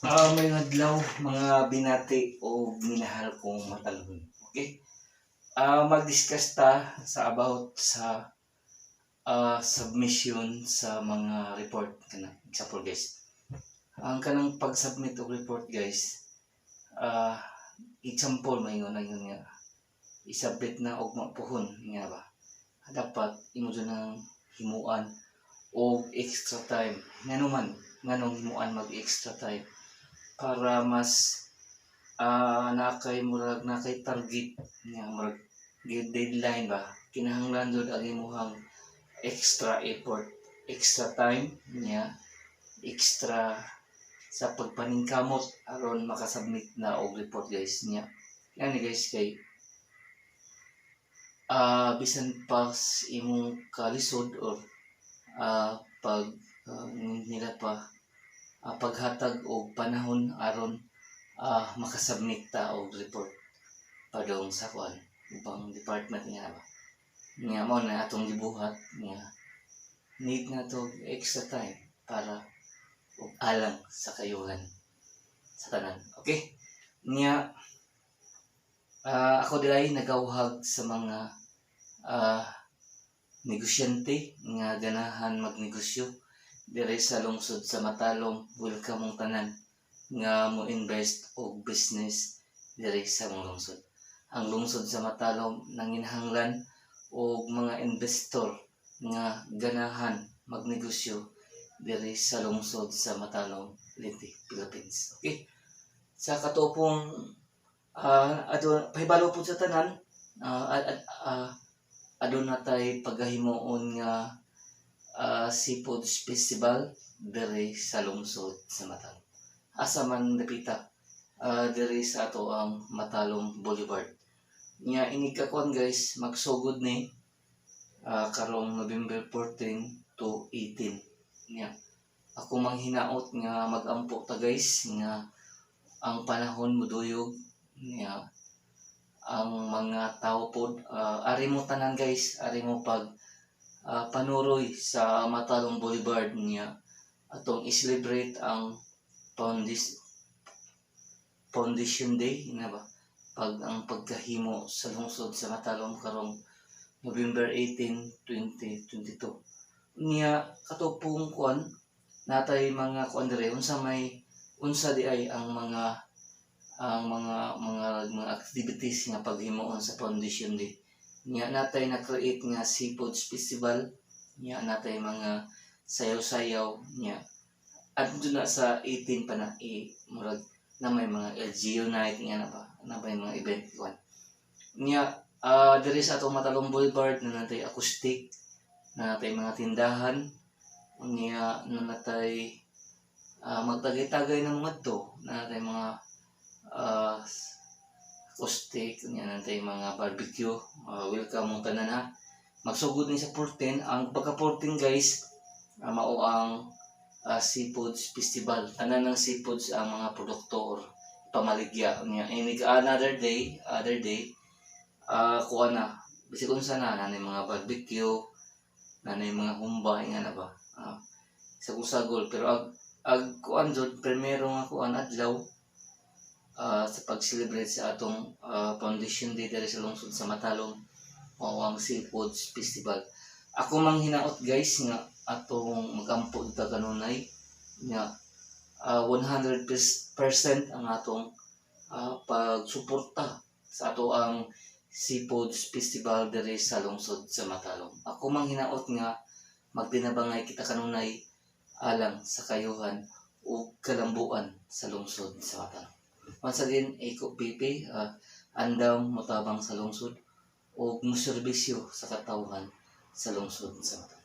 Maayong adlaw, mga binati o minahal kong matalon. Okay? Mag-discuss ta sa about sa submission sa mga report kana. Example, guys. Ang kanang pag-submit og report, guys. Example, maingon na yun nga isubmit na og mapuhon nga ba. Dapat imo jud nang himuan og extra time. Ngano man, nganong himuan mag extra time? Para mas naa kay murag naa kay target nga murag deadline ba. Kinahanglan jud ang imuhang extra effort, extra time niya, extra sa pagpaningkamot aron makasubmit na og report, guys, niya. Yani, guys, kay bisan pa sa imong kalisod or pag nila pa paghatag og panahon aron makasubmit ta og report padung sa kuan, ubang department nga ba. Nga mao na atong gibuhat nga need na to extra time para og alang sa kayuhan sa tanan. Okay, nya ako diay nagauhag sa mga negosyante nga ganahan magnegosyo diri sa lungsod sa Matalom. Welcome mong tanan nga mo invest og business diri sa among lungsod. Ang lungsod sa Matalom nanginahanglan og mga investor nga ganahan magnegosyo diri sa lungsod sa Matalom, Leyte, Philippines. Okay, sa katupong adto pahibalo pud sa tanan, aduna tay pagahimuon nga Seafoods Festival diri sa lungsod sa Matalom. Asa man dapita? Diri sa ato ang Matalom Boulevard. Nya inig kakuan, guys, magsugod ni karong November 14 to 18. Nya ako manghinaot nga magampo ta, guys, nga ang panahon moduyog nya ang mga tao pod ari mo tanan, guys, ari mo pag panuroy sa Matalom Boulevard niya, atong i-celebrate ang Foundation Day na ba, pag ang pagkahimo sa lungsod sa Matalom karong November 18, 2022. Niya katupong kuan, natay mga kuan dire, unsa may unsa di ay ang mga activities nga paghimuon sa Foundation Day. Niya natay na create nga Seafoods Festival, niya natay mga sayaw-sayaw niya. Adto na sa 18 pa na i murag na may mga LGU night nga na ba na may mga event kuan. Niya diri sa atong Matalom Boulevard na natay acoustic, na natay mga tindahan niya, na natay magtagay-tagay ng mga to, na natay mga acoustic niya, natay mga barbecue. Welcome mo tanan ha. Magsugod ni sa 14. Ang pagka 14, guys, mao ang Seafoods Festival. Tanan ng seafoods ang mga produkto or pamaligya niya. Inig another day, other day, kuha na bisag unsa na nanay mga barbecue, nanay mga humba nga na ba, sagol-sagol. Pero ag kuan jud, primero nga kuan, adlaw sa pag-celebrate sa atong Foundation Day diri sa lungsod sa Matalom mao ang Seafoods Festival. Ako mang hinaot, guys, nga atong magampo ta kanunay nga 100% ang atong pagsuporta sa ato ang Seafoods Festival diri sa lungsod sa Matalom. Ako mang hinaot nga magtinabangay kita kanunay alang sa kayuhan ug kalambuan sa lungsod sa Matalom. Once again, Eko PP, andam motabang sa lungsod ug moserbisyo sa katawhan sa lungsod sa Matalom.